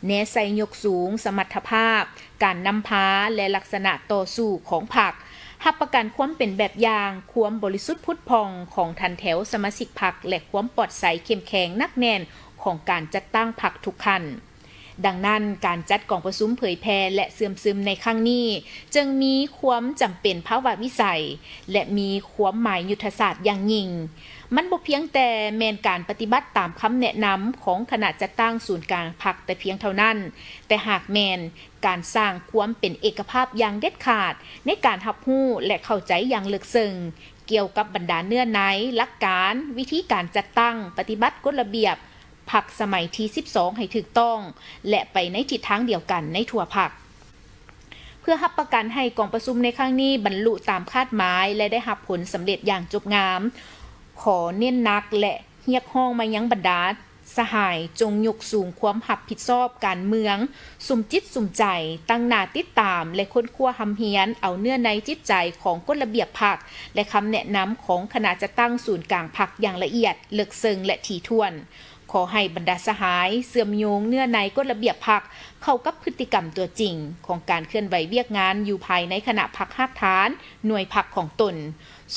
ແນໃສ່ຍົກສູງສະມັດຖະພາບ ການນຳພາ ແລະ ລັກສະນະຕໍ່ສູ້ຂອງພັກ, ຮັບປະກັນຄວາມເປັນແບບຢ່າງ, ຄວາມບໍລິສຸດຜຸດຜ່ອງຂອງຖັນແຖວສະມາຊິກພັກ ແລະ ຄວາມປອດໃສເຂັ້ມແຂງໜັກແໜ້ນຂອງການຈັດຕັ້ງພັກທຸກຂັ້ນ. ດັ່ງນັ້ນ, ການຈັດກອງປະຊຸມເຜີຍແຜ່ ແລະ ເຊື່ອມຊຶມໃນຄັ້ງນີ້ ຈຶ່ງມີຄວາມຈຳເປັນພາວະວິໄສ ແລະ ມີຄວາມໝາຍຍຸດທະສາດຢ່າງຍິ່ງ. ມັນບໍ່ພຽງແຕ່ແມ່ນການປະຕິບັດຕາມຄຳແນະນຳຂອງຄະນະຈັດຕັ້ງສູນກາງພັກແຕ່ພຽງເທົ່ານັ້ນ, ແຕ່ຫາກແມ່ນການສ້າງຄວາມເປັນເອກະພາບຢ່າງເດັດຂາດໃນການຮັບຮູ້ ແລະ ເຂົ້າໃຈຢ່າງເລິກເຊິ່ງກ່ຽວກັບບັນດາເນື້ອໃນ, ຫຼັກການ, ວິທີການຈັດຕັ້ງ, ປະຕິບັດກົດລະບຽບ ພັກສະໄໝທີສິບສອງໃຫ້ຖືກຕ້ອງ ແລະ ໄປໃນທິດທາງດຽວກັນໃນທົ່ວພັກ. ເພື່ອຮັບປະກັນໃຫ້ກອງປະຊຸມໃນຄັ້ງນີ້ບັນລຸຕາມຄາດໝາຍ ແລະ ໄດ້ຮັບຜົນສຳເລັດຢ່າງຈົບງາມ, ຂໍເນັ້ນໜັກ ແລະ ຮຽກຮ້ອງມາຍັງບັນດາສະຫາຍ ຈົ່ງຍົກສູງຄວາມຮັບຜິດຊອບການເມືອງ, ສຸມຈິດສຸມໃຈ, ຕັ້ງໜ້າຕິດຕາມ ແລະ ຄົ້ນຄວ້າຮ່ຳຮຽນເອົາເນື້ອໃນຈິດໃຈຂອງກົດລະບຽບພັກ ແລະ ຄຳແນະນຳຂອງຄະນະຈັດຕັ້ງສູນກາງພັກຢ່າງລະອຽດ, ເລິກເຊິ່ງ ແລະ ຖີ່ຖ້ວນ. ຂໍໃຫ້ບັນດາສະຫາຍເຊື່ອມໂຍງເນື້ອໃນກົດລະບຽບພັກເຂົ້າກັບພຶດຕິກຳຕົວຈິງຂອງການເຄື່ອນໄຫວວຽກງານຢູ່ພາຍໃນຄະນະພັກຮາກຖານ, ໜ່ວຍພັກຂອງຕົນ,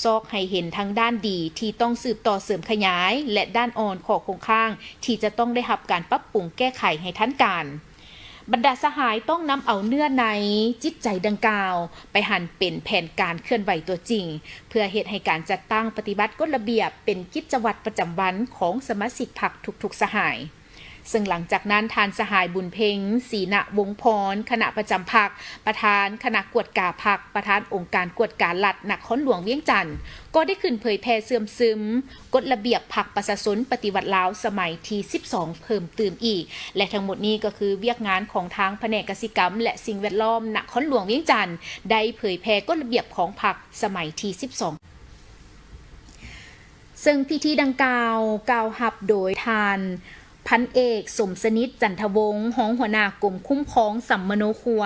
ຊອກໃຫ້ເຫັນທັງດ້ານດີທີ່ຕ້ອງສືບຕໍ່ເສີມຂະຫຍາຍ ແລະ ດ້ານອ່ອນ, ຂໍ້ຄົງຄ້າງທີ່ຈະຕ້ອງໄດ້ຮັບການປັບປຸງແກ້ໄຂໃຫ້ທັນການ. ບັນດາສະຫາຍຕ້ອງນຳເອົາເນື້ອໃນຈິດໃຈດັ່ງກ່າວໄປຫັນເປັນແຜນການເຄື່ອນໄຫວຕົວຈິງ, ເພື່ອເຮັດໃຫ້ການຈັດຕັ້ງປະຕິບັດກົດລະບຽບເປັນກິດຈະວັດປະຈຳວັນຂອງສະມາຊິກພັກທຸກໆສະຫາຍ. ເຊິ່ງຫຼັງຈາກນັ້ນ, ທ່ານສະຫາຍ ບຸນເພັງ ສີນະວົງພອນ ຄະນະປະຈຳພັກ, ປະທານຄະນະກວດກາພັກ, ປະທານອົງການກວດກາລັດນະຄອນຫຼວງວຽງຈັນ, ກໍໄດ້ຂຶ້ນເຜີຍແຜ່ເຊື່ອມຊຶມ ກົດລະບຽບພັກປະຊາຊົນປະຕິວັດລາວສະໄໝທີສິບສອງເພີ່ມຕື່ມອີກ ແລະ ທັງໝົດນີ້ກໍຄືວຽກງານຂອງທາງພະແນກກະສິກຳ ແລະ ສິ່ງແວດລ້ອມນະຄອນຫຼວງວຽງຈັນ ໄດ້ເຜີຍແຜ່ກົດລະບຽບຂອງພັກສະໄໝທີສິບສອງ. ເຊິ່ງພິທີດັ່ງກ່າວ ກ່າວຮັບໂດຍທ່ານ ພັນເອກ ສົມສະໜິດ ຈັນທະວົງ ຮອງຫົວໜ້າກົມຄຸ້ມຄອງສຳມະໂນຄົວ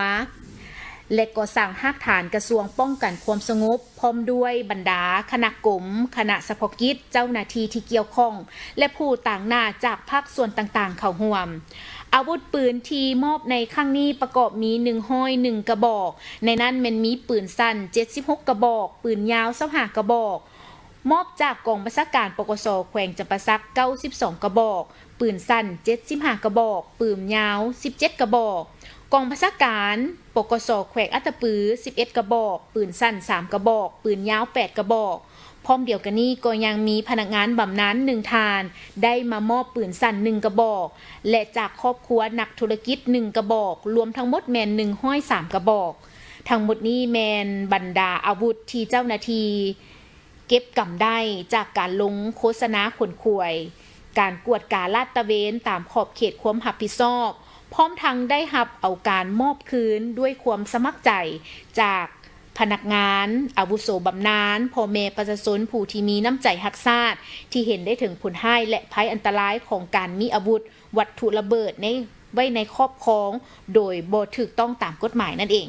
ແລະ ກໍ່ສ້າງຮາກຖານກະຊວງປ້ອງກັນຄວາມສະຫງົບ ພ້ອມດ້ວຍບັນດາຄະນະກົມ, ຄະນະສະເພາະກິດ, ເຈົ້າໜ້າທີ່ທີ່ກ່ຽວຂ້ອງ ແລະ ຜູ້ຕາງໜ້າຈາກພາກສ່ວນຕ່າງໆເຂົ້າຮ່ວມ. ອາວຸດປືນທີ່ມອບໃນຄັ້ງນີ້ປະກອບມີໜຶ່ງຮ້ອຍໜຶ່ງກະບອກ, ໃນນັ້ນແມ່ນມີປືນສັ້ນເຈັດສິບຫົກກະບອກ, ປືນຍາວຊາວຫ້າກະບອກ, ມອບຈາກກອງບັນຊາການ ປກສ ແຂວງຈຳປາສັກ ເກົ້າສິບສອງກະບອກ, ປືນສັ້ນເຈັດສິບຫ້າກະບອກ, ປືນຍາວສິບເຈັດກະບອກ, ກອງບັນຊາການ ປກສ ແຂວງອັດຕະປື ສິບເອັດກະບອກ, ປືນສັ້ນສາມກະບອກ, ປືນຍາວແປດກະບອກ. ພ້ອມດຽວກັນນີ້ກໍຍັງມີພະນັກງານບຳນານໜຶ່ງທ່ານ ໄດ້ມາມອບປືນສັ້ນໜຶ່ງກະບອກ ແລະ ຈາກຄອບຄົວນັກທຸລະກິດໜຶ່ງກະບອກ, ລວມທັງໝົດແມ່ນໜຶ່ງຮ້ອຍສາມກະບອກ. ທັງໝົດນີ້ແມ່ນບັນດາອາວຸດທີ່ເຈົ້າໜ້າທີ່ ເກັບກຳໄດ້ຈາກການລົງໂຄສະນາຂົນຂວາຍ, ການກວດກາລາດຕະເວນຕາມຂອບເຂດຄວາມຮັບຜິດຊອບ, ພ້ອມທັງໄດ້ຮັບເອົາການມອບຄືນດ້ວຍຄວາມສະໝັກໃຈຈາກພະນັກງານອາວຸໂສບຳນານ, ພໍ່ແມ່ປະຊາຊົນຜູ້ທີ່ມີນ້ຳໃຈຮັກຊາດ ທີ່ເຫັນໄດ້ເຖິງຜົນຮ້າຍ ແລະ ໄພອັນຕະລາຍຂອງການມີອາວຸດ ວັດຖຸລະເບີດໃນ ໄວ້ໃນຄອບຄອງໂດຍບໍ່ຖືກຕ້ອງຕາມກົດໝາຍນັ້ນເອງ.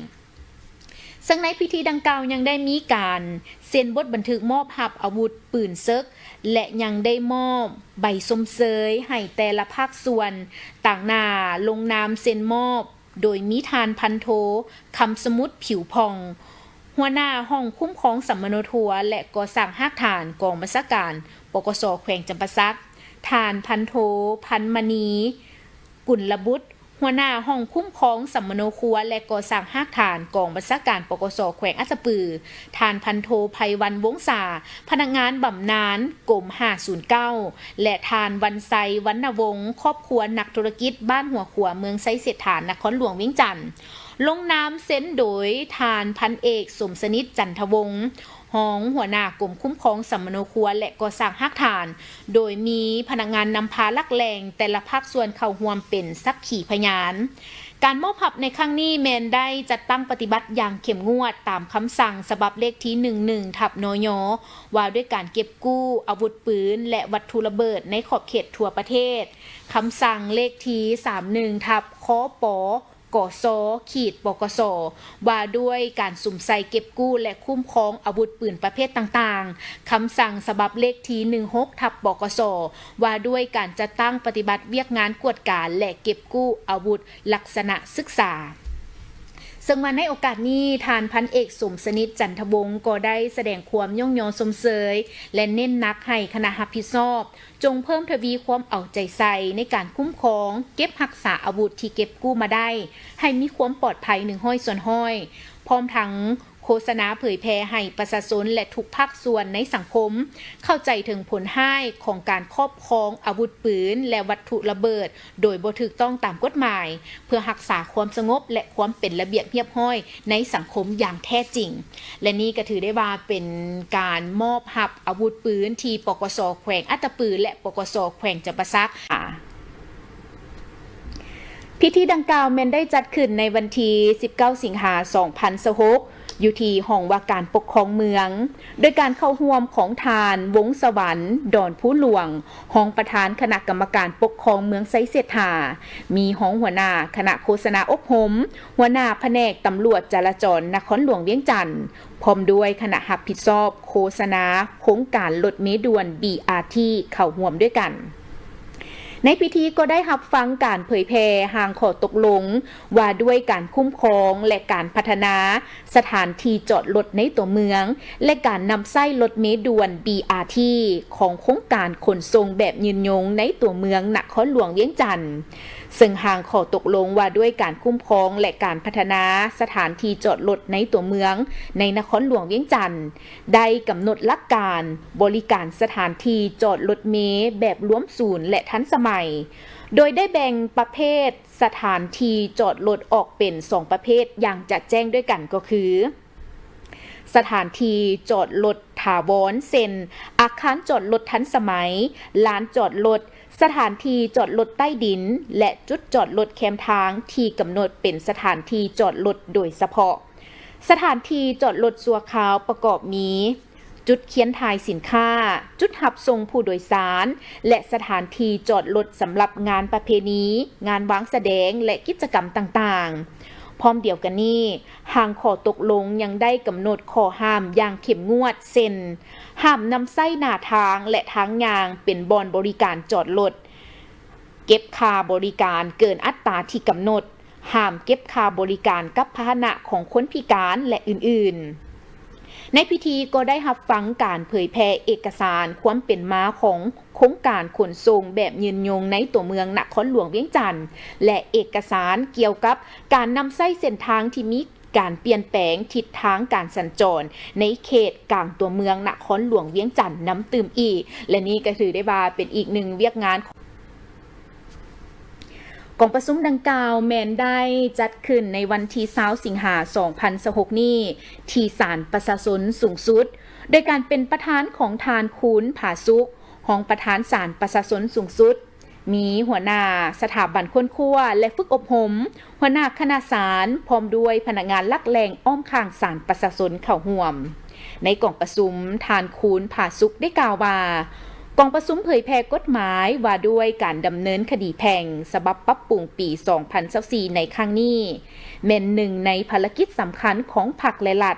ເຊິ່ງໃນພິທີດັ່ງກ່າວຍັງໄດ້ມີການເຊັນບົດບັນທຶກມອບຮັບອາວຸດປືນເສິກ ແລະ ຍັງໄດ້ມອບໃບຊົມເຊີຍໃຫ້ແຕ່ລະພາກສ່ວນ, ຕາງໜ້າລົງນາມເຊັນມອບໂດຍມີທ່ານພັນໂທ ຄຳສະໝຸດ ຜິວຜ່ອງ, ຫົວໜ້າຫ້ອງຄຸ້ມຄອງສຳມະໂນຄົວ ແລະ ກໍ່ສ້າງຮາກຖານກອງບັນຊາການ ປກສ ແຂວງຈຳປາສັກ, ທ່ານພັນໂທ ພັນມະນີ ກຸນລະບຸດ, ຫົວໜ້າຫ້ອງຄຸ້ມຄອງສຳມະໂນຄົວ ແລະ ກໍ່ສ້າງຮາກຖານກອງບັນຊາການ ປກສ ແຂວງອັດຕະປື, ທ່ານພັນໂທ ໄພວັນ ວົງສາ, ພະນັກງານບຳນານກົມຫ້າສູນເກົ້າ ແລະ ທ່ານ ວັນໄຊ ວັນນະວົງ, ຄອບຄົວນັກທຸລະກິດ ບ້ານຫົວຂົວ ເມືອງໄຊເສດຖາ, ນະຄອນຫຼວງວຽງຈັນ. ລົງນາມເຊັນໂດຍທ່ານພັນເອກ ສົມສະໜິດ ຈັນທະວົງ, ຮອງຫົວໜ້າກົມຄຸ້ມຄອງສຳມະໂນຄົວ ແລະ ກໍ່ສ້າງຮາກຖານ, ໂດຍມີພະນັກງານນຳພາຫຼັກແຫຼ່ງແຕ່ລະພາກສ່ວນເຂົ້າຮ່ວມເປັນສັກຂີພະຍານ. ການມອບຮັບໃນຄັ້ງນີ້ແມ່ນໄດ້ຈັດຕັ້ງປະຕິບັດຢ່າງເຂັ້ມງວດຕາມຄຳສັ່ງສະບັບເລກທີ ໜຶ່ງໜຶ່ງ ທັບ ນຍ ວ່າດ້ວຍການເກັບກູ້ອາວຸດປືນ ແລະ ວັດຖຸລະເບີດໃນຂອບເຂດທົ່ວປະເທດ, ຄຳສັ່ງເລກທີ ສາມໜຶ່ງ ທັບ ຄປ ກສ ຂີດ ປກສ ວ່າດ້ວຍການສຸມໃສ່ເກັບກູ້ ແລະ ຄຸ້ມຄອງອາວຸດປືນປະເພດຕ່າງໆ, ຄຳສັ່ງສະບັບເລກທີ ໜຶ່ງຫົກ ທັບ ປກສ ວ່າດ້ວຍການຈັດຕັ້ງປະຕິບັດວຽກງານກວດກາ ແລະ ເກັບກູ້ອາວຸດລັກສະນະສຶກສາ. ເຊິ່ງວ່າໃນໂອກາດນີ້, ທ່ານພັນເອກ ສົມສະໜິດ ຈັນທະວົງ ກໍໄດ້ສະແດງຄວາມຍ້ອງຍໍຊົມເຊີຍ ແລະ ເນັ້ນໜັກໃຫ້ຄະນະຮັບຜິດຊອບ ຈົ່ງເພີ່ມທະວີຄວາມເອົາໃຈໃສ່ໃນການຄຸ້ມຄອງ, ເກັບຮັກສາອາວຸດທີ່ເກັບກູ້ມາໄດ້ ໃຫ້ມີຄວາມປອດໄພໜຶ່ງຮ້ອຍສ່ວນຮ້ອຍ, ພ້ອມທັງໂຄສະນາເຜີຍແຜ່ໃຫ້ປະຊາຊົນ ແລະ ທຸກພາກສ່ວນໃນສັງຄົມ ເຂົ້າໃຈເຖິງຜົນຮ້າຍຂອງການຄອບຄອງອາວຸດປືນ ແລະ ວັດຖຸລະເບີດ ໂດຍບໍ່ຖືກຕ້ອງຕາມກົດໝາຍ, ເພື່ອຮັກສາຄວາມສະຫງົບ ແລະ ຄວາມເປັນລະບຽບຮຽບຮ້ອຍໃນສັງຄົມຢ່າງແທ້ຈິງ. ແລະ ນີ້ກໍຖືໄດ້ວ່າເປັນການມອບຮັບອາວຸດປືນທີ່ ປກສ ແຂວງອັດຕະປື ແລະ ປກສ ແຂວງຈຳປາສັກ. ພິທີດັ່ງກ່າວແມ່ນໄດ້ຈັດຂຶ້ນໃນວັນທີ ສິບເກົ້າ ສິງຫາ ສອງພັນຊາວຫົກ ຢູ່ທີ່ຫ້ອງວ່າການປົກຄອງເມືອງ, ໂດຍການເຂົ້າຮ່ວມຂອງທ່ານ ວົງສະຫວັນ ດອນພູຫຼວງ, ຮອງປະທານຄະນະກຳມະການປົກຄອງເມືອງໄຊເສດຖາ, ມີຮອງຫົວໜ້າຄະນະໂຄສະນາອົບຮົມ, ຫົວໜ້າພະແນກຕຳຫຼວດຈະລາຈອນນະຄອນຫຼວງວຽງຈັນ, ພ້ອມດ້ວຍຄະນະຮັບຜິດຊອບໂຄສະນາໂຄງການລົດເມດ່ວນ ບີອາທີ ເຂົ້າຮ່ວມດ້ວຍກັນ. ໃນພິທີກໍໄດ້ຮັບຟັງການເຜີຍແຜ່ຮ່າງຂໍ້ຕົກລົງວ່າດ້ວຍການຄຸ້ມຄອງ ແລະ ການພັດທະນາ ສະຖານທີ່ຈອດລົດໃນຕົວເມືອງ ແລະ ການນຳໃຊ້ລົດເມດ່ວນ ບີອາທີ ຂອງໂຄງການຂົນສົ່ງແບບຍືນຍົງໃນຕົວເມືອງນະຄອນຫຼວງວຽງຈັນ, ເຊິ່ງຮ່າງຂໍ້ຕົກລົງວ່າດ້ວຍການຄຸ້ມຄອງ ແລະ ການພັດທະນາສະຖານທີ່ຈອດລົດໃນຕົວເມືອງໃນນະຄອນຫຼວງວຽງຈັນ ໄດ້ກຳນົດຫຼັກການບໍລິການສະຖານທີ່ຈອດລົດເມແບບລວມສູນ ແລະ ທັນສະໄໝ, ໂດຍໄດ້ແບ່ງປະເພດສະຖານທີ່ຈອດລົດອອກເປັນສອງປະເພດຢ່າງຈະແຈ້ງດ້ວຍກັນກໍຄື ສະຖານທີ່ຈອດລົດຖາວອນ ເຊັ່ນ ອາຄານຈອດລົດທັນສະໄໝ, ລານຈອດລົດ, ສະຖານທີ່ຈອດລົດໃຕ້ດິນ ແລະ ຈຸດຈອດລົດແຄມທາງທີ່ກຳນົດເປັນສະຖານທີ່ຈອດລົດໂດຍສະເພາະ. ສະຖານທີ່ຈອດລົດຊົ່ວຄາວປະກອບມີ ຈຸດຂຽນຖ່າຍສິນຄ້າ, ຈຸດຮັບສົ່ງຜູ້ໂດຍສານ ແລະ ສະຖານທີ່ຈອດລົດສຳລັບງານປະເພນີ, ງານວາງສະແດງ ແລະ ກິດຈະກຳຕ່າງໆ. ພ້ອມດຽວກັນນີ້, ຮ່າງຂໍ້ຕົກລົງຍັງໄດ້ກຳນົດຂໍ້ຫ້າມຢ່າງເຂັ້ມງວດ ເຊັ່ນ ຫ້າມນຳໃຊ້ໜ້າທາງ ແລະ ທາງຍ່າງເປັນບ່ອນບໍລິການຈອດລົດ, ເກັບຄ່າບໍລິການເກີນອັດຕາທີ່ກຳນົດ, ຫ້າມເກັບຄ່າບໍລິການກັບພາຫະນະຂອງຄົນພິການ ແລະ ອື່ນໆ. ໃນພິທີກໍໄດ້ຮັບຟັງການເຜີຍແຜ່ເອກະສານຄວາມເປັນມາຂອງໂຄງການຂົນສົ່ງແບບຍືນຍົງໃນຕົວເມືອງນະຄອນຫຼວງວຽງຈັນ ແລະ ເອກະສານກ່ຽວກັບການນຳໃຊ້ເສັ້ນທາງທີ່ມີການປ່ຽນແປງທິດທາງການສັນຈອນໃນເຂດກາງຕົວເມືອງນະຄອນຫຼວງວຽງຈັນນຳຕື່ມອີກ ແລະ ນີ້ກໍຖືໄດ້ວ່າເປັນອີກໜຶ່ງວຽກງານ ກອງປະຊຸມດັ່ງກ່າວແມ່ນໄດ້ຈັດຂຶ້ນໃນວັນທີຊາວ ສິງຫາ ສອງພັນຊາວຫົກນີ້ ທີ່ສານປະຊາຊົນສູງສຸດ, ໂດຍການເປັນປະທານຂອງທ່ານ ຄູນ ຜາສຸກ ຮອງປະທານສານປະຊາຊົນສູງສຸດ, ມີຫົວໜ້າສະຖາບັນຄົ້ນຄວ້າ ແລະ ຝຶກອົບຮົມ, ຫົວໜ້າຄະນະສານ ພ້ອມດ້ວຍພະນັກງານຫຼັກແຫຼ່ງອ້ອມຂ້າງສານປະຊາຊົນເຂົ້າຮ່ວມ. ໃນກອງປະຊຸມ, ທ່ານ ຄູນ ຜາສຸກ ໄດ້ກ່າວວ່າ ກອງປະຊຸມເຜີຍແຜ່ກົດໝາຍວ່າດ້ວຍການດຳເນີນຄະດີແພ່ງສະບັບປັບປຸງປີສອງພັນຊາວສີ່ໃນຄັ້ງນີ້ ແມ່ນໜຶ່ງໃນພາລະກິດສຳຄັນຂອງພັກ ແລະ ລັດ,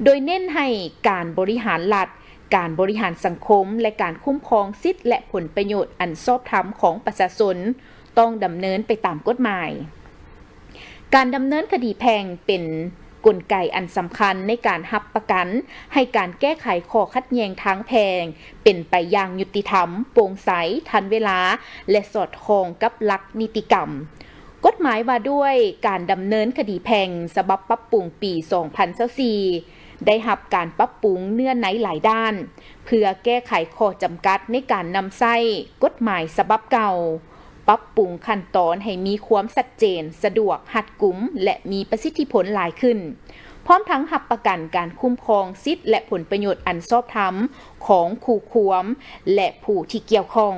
ໂດຍເນັ້ນໃຫ້ການບໍລິຫານລັດ, ການບໍລິຫານສັງຄົມ ແລະ ການຄຸ້ມຄອງສິດ ແລະ ຜົນປະໂຫຍດອັນຊອບທຳຂອງປະຊາຊົນ ຕ້ອງດຳເນີນໄປຕາມກົດໝາຍ. ການດຳເນີນຄະດີແພ່ງເປັນກົນໄກອັນສຳຄັນໃນການຮັບປະກັນໃຫ້ການແກ້ໄຂຂໍ້ຂັດແຍ່ງທາງແພ່ງເປັນໄປຢ່າງຍຸຕິທຳ, ໂປ່ງໃສ, ທັນເວລາ ແລະ ສອດຄ່ອງກັບຫຼັກນິຕິກຳ. ກົດໝາຍວ່າດ້ວຍການດຳເນີນຄະດີແພ່ງສະບັບປັບປຸງປີສອງພັນຊາວສີ່ ໄດ້ຮັບການປັບປຸງເນື້ອໃນຫຼາຍດ້ານ ເພື່ອແກ້ໄຂຂໍ້ຈຳກັດໃນການນຳໃຊ້ກົດໝາຍສະບັບເກົ່າ, ປັບປຸງຂັ້ນຕອນໃຫ້ມີຄວາມຊັດເຈນ, ສະດວກ, ຮັດກຸມ ແລະ ມີປະສິດທິຜົນຫຼາຍຂຶ້ນ, ພ້ອມທັງຮັບປະກັນການຄຸ້ມຄອງສິດ ແລະ ຜົນປະໂຫຍດອັນຊອບທຳຂອງຄູ່ຄວາມ ແລະ ຜູ້ທີ່ກ່ຽວຂ້ອງ.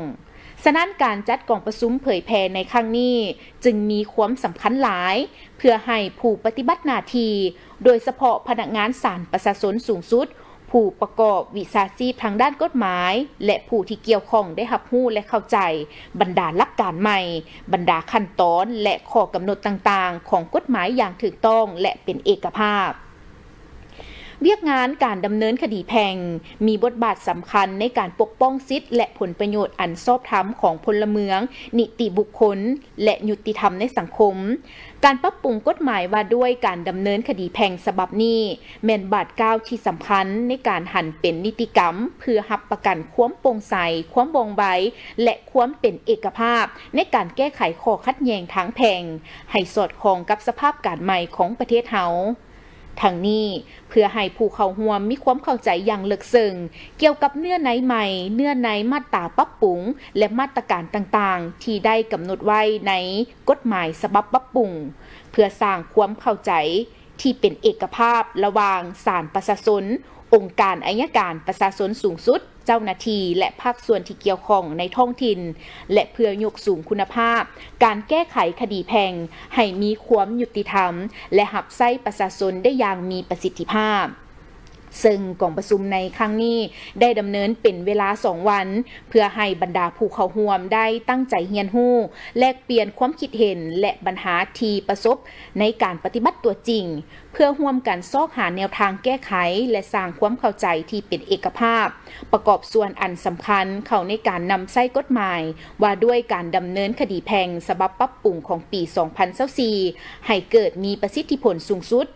ສະນັ້ນ, ການຈັດກອງປະຊຸມເຜີຍແຜ່ໃນຄັ້ງນີ້ຈຶ່ງມີຄວາມສຳຄັນຫຼາຍ ເພື່ອໃຫ້ຜູ້ປະຕິບັດໜ້າທີ່, ໂດຍສະເພາະພະນັກງານສານປະຊາຊົນສູງສຸດ, ຜູ້ປະກອບວິຊາຊີບທາງດ້ານກົດໝາຍ ແລະ ຜູ້ທີ່ກ່ຽວຂ້ອງໄດ້ຮັບຮູ້ ແລະ ເຂົ້າໃຈບັນດາຫຼັກການໃໝ່, ບັນດາຂັ້ນຕອນ ແລະ ຂໍ້ກຳນົດຕ່າງໆຂອງກົດໝາຍຢ່າງຖືກຕ້ອງ ແລະ ເປັນເອກະພາບ. ວຽກງານການດຳເນີນຄະດີແພ່ງມີບົດບາດສຳຄັນໃນການປົກປ້ອງສິດ ແລະ ຜົນປະໂຫຍດອັນຊອບທຳຂອງພົນລະເມືອງ, ນິຕິບຸກຄົນ ແລະ ຍຸຕິທຳໃນສັງຄົມ. ການປັບປຸງກົດໝາຍວ່າດ້ວຍການດຳເນີນຄະດີແພ່ງສະບັບນີ້ ແມ່ນບາດກ້າວທີ່ສຳຄັນໃນການຫັນເປັນນິຕິກຳ ເພື່ອຮັບປະກັນຄວາມໂປ່ງໃສ, ຄວາມວ່ອງໄວ ແລະ ຄວາມເປັນເອກະພາບໃນການແກ້ໄຂຂໍ້ຂັດແຍ່ງທາງແພ່ງ ໃຫ້ສອດຄ່ອງກັບສະພາບການໃໝ່ຂອງປະເທດເຮົາ. ທັງນີ້, ເພື່ອໃຫ້ຜູ້ເຂົ້າຮ່ວມມີຄວາມເຂົ້າໃຈຢ່າງເລິກເຊິ່ງກ່ຽວກັບເນື້ອໃນໃໝ່, ເນື້ອໃນມາດຕາປັບປຸງ ແລະ ມາດຕະການຕ່າງໆທີ່ໄດ້ກຳນົດໄວ້ໃນກົດໝາຍສະບັບປັບປຸງ, ເພື່ອສ້າງຄວາມເຂົ້າໃຈທີ່ເປັນເອກະພາບລະຫວ່າງສານປະຊາຊົນ, ອົງການໄອຍະການປະຊາຊົນສູງສຸດ, ເຈົ້າໜ້າທີ່ ແລະ ພາກສ່ວນທີ່ກ່ຽວຂ້ອງໃນທ້ອງຖິ່ນ ແລະ ເພື່ອຍົກສູງຄຸນນະພາບການແກ້ໄຂຄະດີແພ່ງໃຫ້ມີຄວາມຍຸຕິທຳ ແລະ ຮັບໃຊ້ປະຊາຊົນໄດ້ຢ່າງມີປະສິດທິພາບ. ເຊິ່ງກອງປະຊຸມໃນຄັ້ງນີ້ໄດ້ດຳເນີນເປັນເວລາສອງວັນ ເພື່ອໃຫ້ບັນດາຜູ້ເຂົ້າຮ່ວມໄດ້ຕັ້ງໃຈຮຽນຮູ້, ແລກປ່ຽນຄວາມຄິດເຫັນ ແລະ ບັນຫາທີ່ປະສົບໃນການປະຕິບັດຕົວຈິງ, ເພື່ອຮ່ວມກັນຊອກຫາແນວທາງແກ້ໄຂ ແລະ ສ້າງຄວາມເຂົ້າໃຈທີ່ເປັນເອກະພາບ, ປະກອບສ່ວນອັນສຳຄັນເຂົ້າໃນການນຳໃຊ້ກົດໝາຍວ່າດ້ວຍການດຳເນີນຄະດີແພ່ງສະບັບປັບປຸງຂອງປີສອງພັນຊາວສີ່ ໃຫ້ເກີດມີປະສິດທິຜົນສູງສຸດ,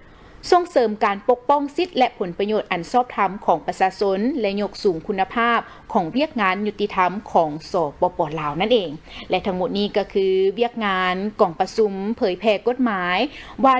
ສົ່ງເສີມການປົກປ້ອງສິດ ແລະ ຜົນປະໂຫຍດອັນຊອບທຳຂອງປະຊາຊົນ ແລະ ຍົກສູງຄຸນນະພາບຂອງວຽກງານຍຸຕິທຳຂອງ ສປປ ລາວ ນັ້ນເອງ. ແລະ ທັງໝົດນີ້ກໍຄືວຽກງານກອງປະຊຸມເຜີຍແຜ່ກົດໝາຍວ່າ